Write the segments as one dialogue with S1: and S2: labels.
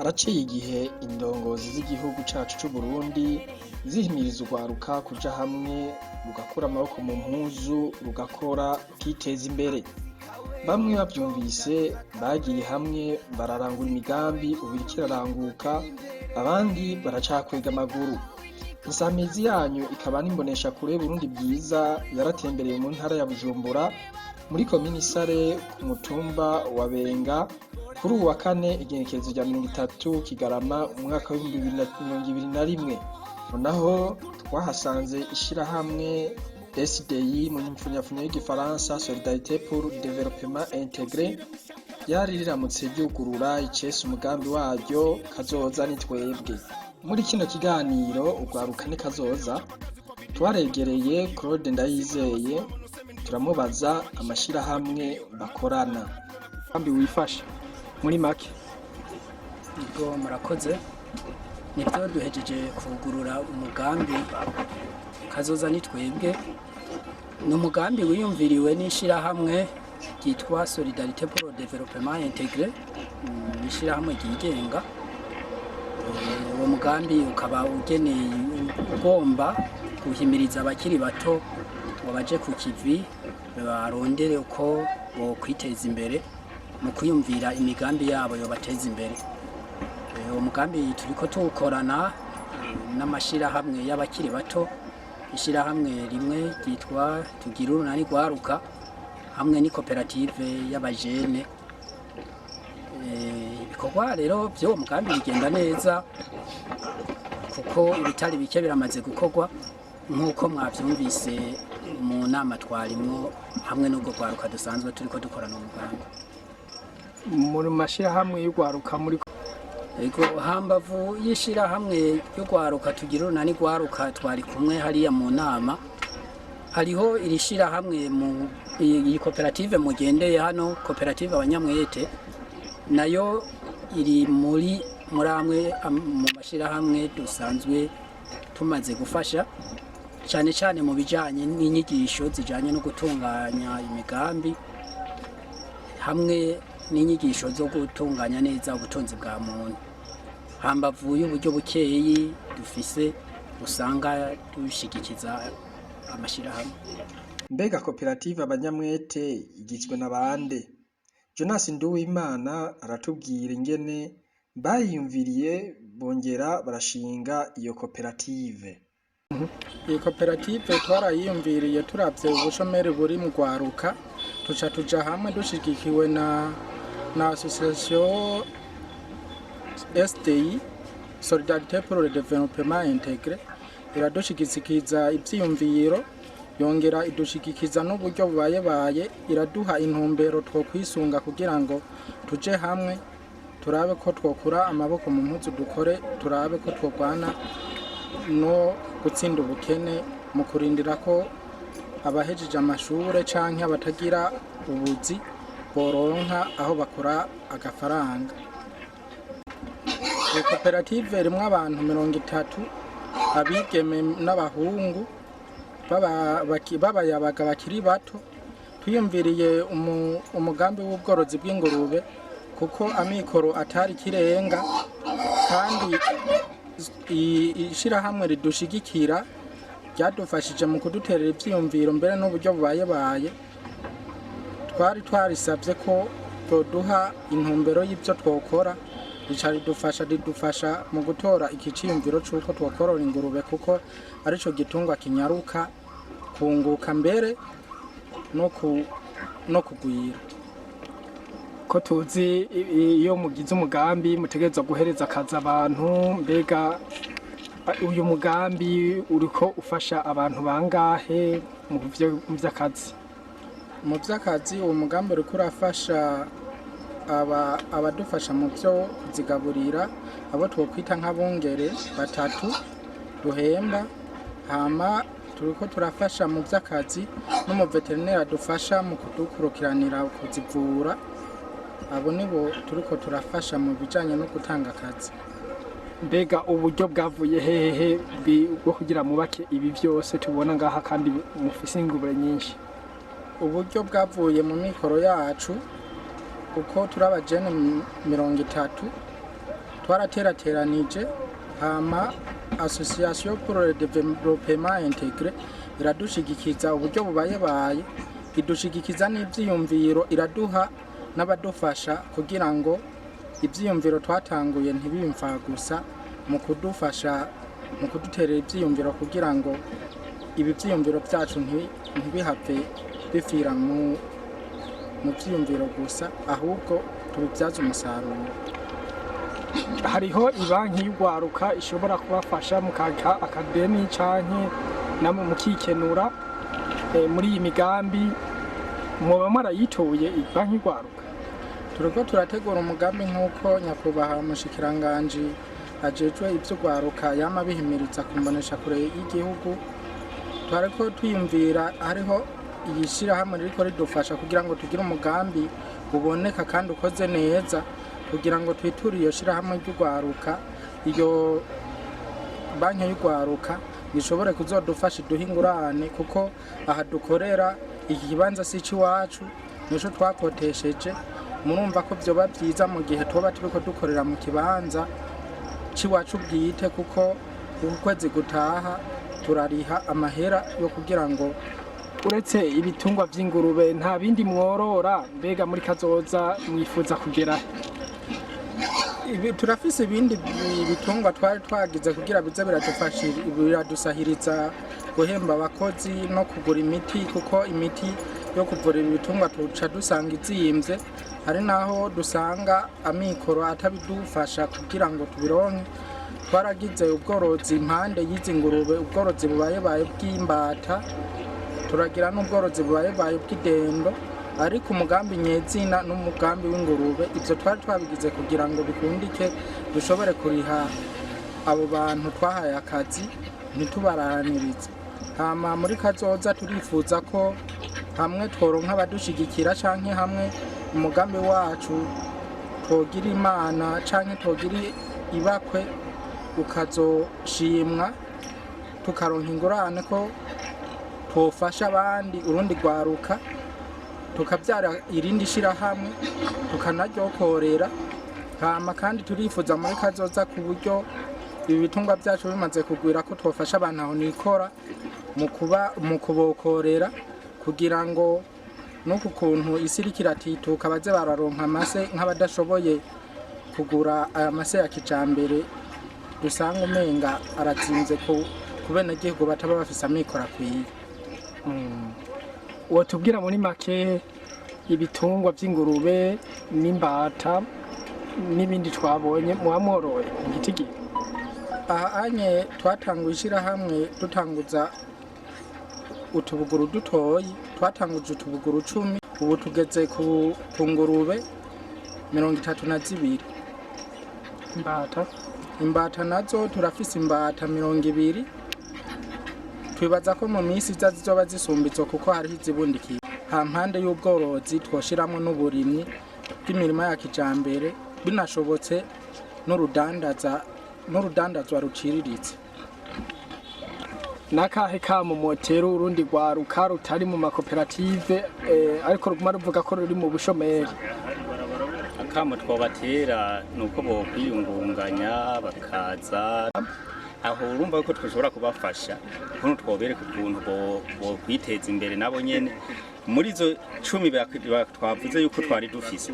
S1: Haraciye igihe indongozi z'igihugu cacu c'Uburundi zihimiriza urwaruka kuja hamwe rugakura amaboko mu mpuzu rugakora rukiteza imbere. Bamwe bavyumvise bagiye hamwe bararangura imigambi ubu iriko iraranguka, abandi baracakwega amaguru. Insamizi yanyu ikaba n'imboneshakure y'Uburundi bwiza yaratembereye mu ntara ya Bujumbura muri komine Isare ku mutumba wa Benga kuri uwu wa kane, igenekerezo rya 30 Kigarama, umwaka w'2021. Naho twahasanze ishirahamwe SDI, mu mpfunyapfunyo y'igifaransa Solidarité pour Développement Intégré, ryari riramutse ryugurura icese umugambi waryo "Kazoza ni twebwe". Muri kino kiganiro "Urwaruka ni kazoza" twaregereye Claude Ndayizeye, turamubaza amashirahamwe bakorana. Umugambi wifashe muri make?
S2: Ubwo murakoze. Nibyo, duhejeje kugurura umugambi "Kazoza ni twebwe". Ni umugambi wiyumviriwe n'ishyirahamwe ryitwa Solidarité pour le Développement Intégré, ni ishyirahamwe ryigenga. Uwo mugambi ukaba ugeneye ugomba guhimiriza abakiri bato ngo baje ku kivi, barondere uko bokwiteza imbere mu kwiyumvira imigambi yabo yobateza imbere. Uwo mugambi turiko tuwukorana n'amashirahamwe y'abakiri bato, ishirahamwe rimwe ryitwa Tugira Urunani Rwaruka hamwe n'ikoperative y'abajene. Ibikorwa rero vy'uwo mugambi bigenda neza kuko ibitari bike biramaze gukorwa, nk'uko mwavyumvise mu nama twarimwo hamwe n'ubwo rwaruka dusanzwe turiko dukorana umugambi.
S3: Mu mashyirahamwe y'urwaruka muri
S2: Ego, hambavu y'ishirahamwe ry'urwaruka Tugira Urunani Rwaruka twari kumwe hariya mu nama, hariho iri shirahamwe mu iyi koperative mugendeye hano, koperative Abanyamwete, nayo iri muri amwe mu mashirahamwe dusanzwe tumaze gufasha cyane cyane mu bijanye n'inyigisho zijanye no gutunganya imigambi hamwe n'inyigisho zo gutunganya neza ubutunzi bwa muntu, hambavu y'uburyo bukeyi dufise usanga dushigikiza amashirahamwe.
S1: Mbega koperative Abanyamwete igizwe na bande? Jonas Nduwimana aratubwira ingene bayiyumviriye bongera barashinga iyo koperative.
S3: Iyi koperative twarayiyumviriye turavye ubushomeri buri mu rwaruka, tuca tuja hamwe dushigikiwe na association SDI, Solidarité pour le Développement Intégré. Iradushigikiza ivyiyumviro, yongera idushigikiza n'uburyo bubayebaye, iraduha intumbero twokwisunga kugira ngo tuje hamwe turabe ko twokura amaboko mu mpuzu, dukore, turabe ko twogwana no gutsinda ubukene mu kurindira ko abahejeje amashure canke abatagira ubuzi boronka aho bakura agafaranga. Iyo koperative irimwo abantu 30, abigeme n'abahungu b'abayabaga bakiri bato. Twiyumviriye umugambi w'ubworozi bw'ingurube kuko amikoro atari kirenga, kandi ishirahamwe ridushigikira ryadufashije mu kuduterera ivyiyumviro mbere n'uburyo bubayebaye. Twari twarisabye ko boduha intumbero y'ivyo twokora, rica ridufasha mu gutora iki ciyumviro c'uko twokorora ingurube kuko arico gitungwa kinyaruka kunguka mbere no kugwira.
S4: Ko tuzi iyo mugize umugambi mutegerezwa guhereza akazi abantu, mbega uyu mugambi uriko ufasha abantu bangahe mu vy'akazi?
S3: Mu vy'akazi, uwo mugambi uriko urafasha abadufasha mu vyo kuzigaburira, abo twokwita nk'abungere batatu duhemba. Hama turiko turafasha mu vy'akazi n'umuveterineri adufasha mu kudukurikiranira kuzivura. Abo nibo turiko turafasha mu bijanye no gutanga akazi.
S4: Mbega uburyo bwavuye hehe bwo kugira mubake ibi vyose tubona ngaha kandi mufise ingurube nyinshi?
S3: Uburyo bwavuye mu mikoro yacu, uko turi abajene 30. Twaraterateranije, hama Association pour le Développement Intégré iradushigikiza uburyo bubayebaye, idushigikiza n'ivyiyumviro, iraduha n'abadufasha kugira ngo ivyiyumviro twatanguye ntibimfa gusa, mu kudufasha, mu kuduterera ivyiyumviro kugira ngo ibi vyiyumviro vyacu ntibihave bipfira mu vyiyumviro gusa, ahubwo tubibyaze umusaruro.
S4: Hariho ibanki y'urwaruka ishobora kubafasha mukaka akadeni canke namwe mukikenura muri iyi migambi. Muba mwarayitoye banki y'urwaruka?
S3: Turiko turategura umugambi nk'uko nyakubahwa umushikiranganji ajejwe ivy'urwaruka yama abihimiriza ku mboneshakure y'igihugu. Twariko twiyumvira, hariho iyi shirahamwe ririko ridufasha kugira ngo tugire umugambi uboneka kandi ukoze neza, kugira ngo twiture iyo shirahamwe ry'urwaruka, iyo banki y'urwaruka ishobore kuzodufasha iduhe ingurane, kuko aha dukorera iki kibanza si icy'iwacu, nico twakotesheje. Murumva ko vyoba vyiza mu gihe tuba turiko dukorera mu kibanza c'iwacu bwite, kuko uku kwezi gutaha turariha amahera yo kugira ngo
S4: Uretse ibitungwa vy'ingurube, nta bindi mworora? Mbega muri kazoza mwifuza kugera he?
S3: Turafise ibindi bitungwa twari twagize kugira bize biradusahiriza guhemba abakozi no kugura imiti, kuko imiti yo kuvura ibi bitungwa tuca dusanga izimvye, hari naho dusanga amikoro atabidufasha kugira ngo tubironke. Twaragize ubworozi impande y'izi ngurube, ubworozi bubayebaye bw'imbata, turagira n'ubworozi bubayebaye bw'idendo, ariko umugambi nyezina n'umugambi w'ingurube. Ibyo twari twabigize kugira ngo bikundike dushobore kuriha abo bantu twahaye akazi, ntitubaranirize. Hama muri kazoza turifuza ko hamwe tworonka abadushigikira, canke hamwe umugambi wacu twogira Imana canke twogira ibakwe ukazoshimwa, tukaronka ingurane, ko twofasha abandi, urundi rwaruka, tukabyara irindi shirahamwe tukanaryokorera. Hama kandi turifuza muri kazoza, ku buryo ibi bitungwa byacu bimaze kugwira, ko twofasha abantu aho nikora mu kuba mu kubokorera, kugira ngo n'uku kuntu isi iriko iratituka baze bararonka amase, nk'abadashoboye kugura aya mase ya kijambere dusanga umenga aratsinze ku benegihugu bataba bafise amikoro akwiye.
S4: Wotubwira muri make ibitungwa vy'ingurube n'imbata n'ibindi twabonye muba mworoye igitigiri?
S3: Aha anye twatanguye ishyirahamwe dutanguza utubuguru dutoyi, twatanguje utubuguru 10, ubu tugeze ku ngurube 32.
S4: Imbata?
S3: Imbata nazo turafise imbata 20. Twibaza ko mu minsi iza zizoba zisumba, kuko hariho izibundikiye. Ha mpande y'ubworozi twoshiramwo n'uburimyi bw'imirima ya kijambere, binashobotse n'urudandaza, n'urudandazwa ruciriritse.
S4: Nakahe kamo motera urundi rwaruka rutari mu makoperative ariko ruguma ruvuga ko ruri mu bushomeri?
S5: Akamo twobatera ni uko bokwiyungunganya bakaza aho. Urumva ko twashobora kubafasha ukuntu twobereka ukuntu bokwiteza imbere nabo nyene. Muri izo 10 twavuze yuko twari dufise,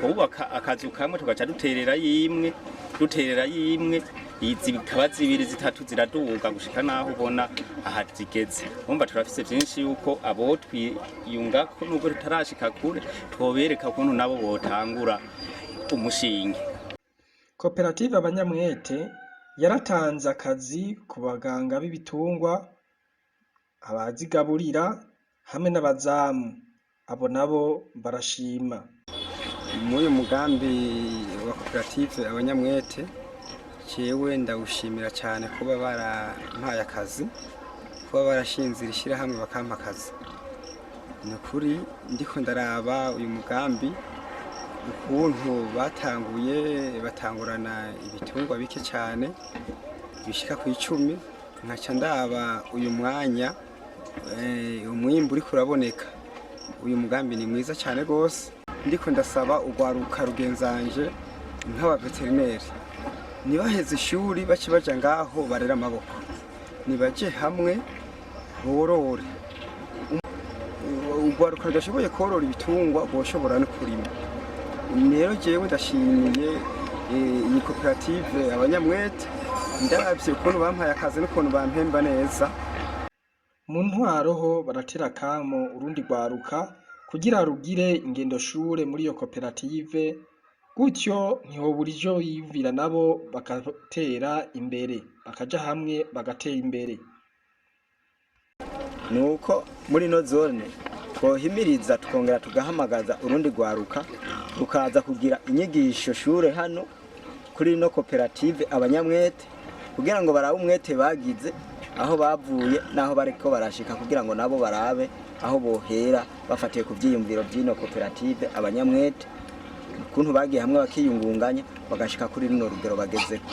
S5: twubaka akazu kamwe, tugaca duterera yimwe, duterera yimwe, izi bikaba zibiri, zitatu, ziraduga gushika naho ubona aha zigeze. Urumva turafise vyinshi yuko abo twiyungako, nubwo tutarashika kure, twobereka ukuntu nabo botangura umushinge.
S1: Koperative Abanyamwete yaratanze akazi ku baganga b'ibitungwa, abazigaburira hamwe n'abazamu. Abo nabo barashima.
S6: Muri uyu mugambi wa koperative Abanyamwete, jewe ndawushimira cyane kuba barampaye akazi, kuba barashinze iri shyirahamwe bakampa akazi. Ni ukuri ndiko ndaraba uyu mugambi ukuntu batanguye, batangurana ibitungwa bike cyane bishika ku 10, nkaca ndaba uyu mwanya umwimbu uriko uraboneka. Uyu mugambi ni mwiza cyane rwose. Ndiko ndasaba urwaruka rugenzanje. Nk'abaveterineri ntibaheze ishuri bace baja ngaho barera amaboko, nibaje hamwe borore. Urwaruka rudashoboye korora ibitungwa boshobora no kurima. Rero jewe ndashimiye iyi koperative Abanyamwete, ndabye ukuntu bampaye akazi n'ukuntu bampemba neza.
S1: Mu ntwaro ho baratera akamo urundi rwaruka kugira rugire ingendoshure muri iyo koperative, gutyo ntihobura ijo biyumvira nabo bagatera imbere, bakaja hamwe bagatera imbere.
S7: Ni uko muri ino zone twohimiriza, tukongera tugahamagaza urundi rwaruka rukaza kugira inyigisho shure hano kuri ino koperative Abanyamwete, kugira ngo barabe umwete bagize, aho bavuye n'aho bariko barashika, kugira ngo nabo barabe aho bohera bafatiye ku vyiyumviro by'ino koperative Abanyamwete, ukuntu bagiye hamwe bakiyungunganya bagashika kuri runo rugero bagezeko.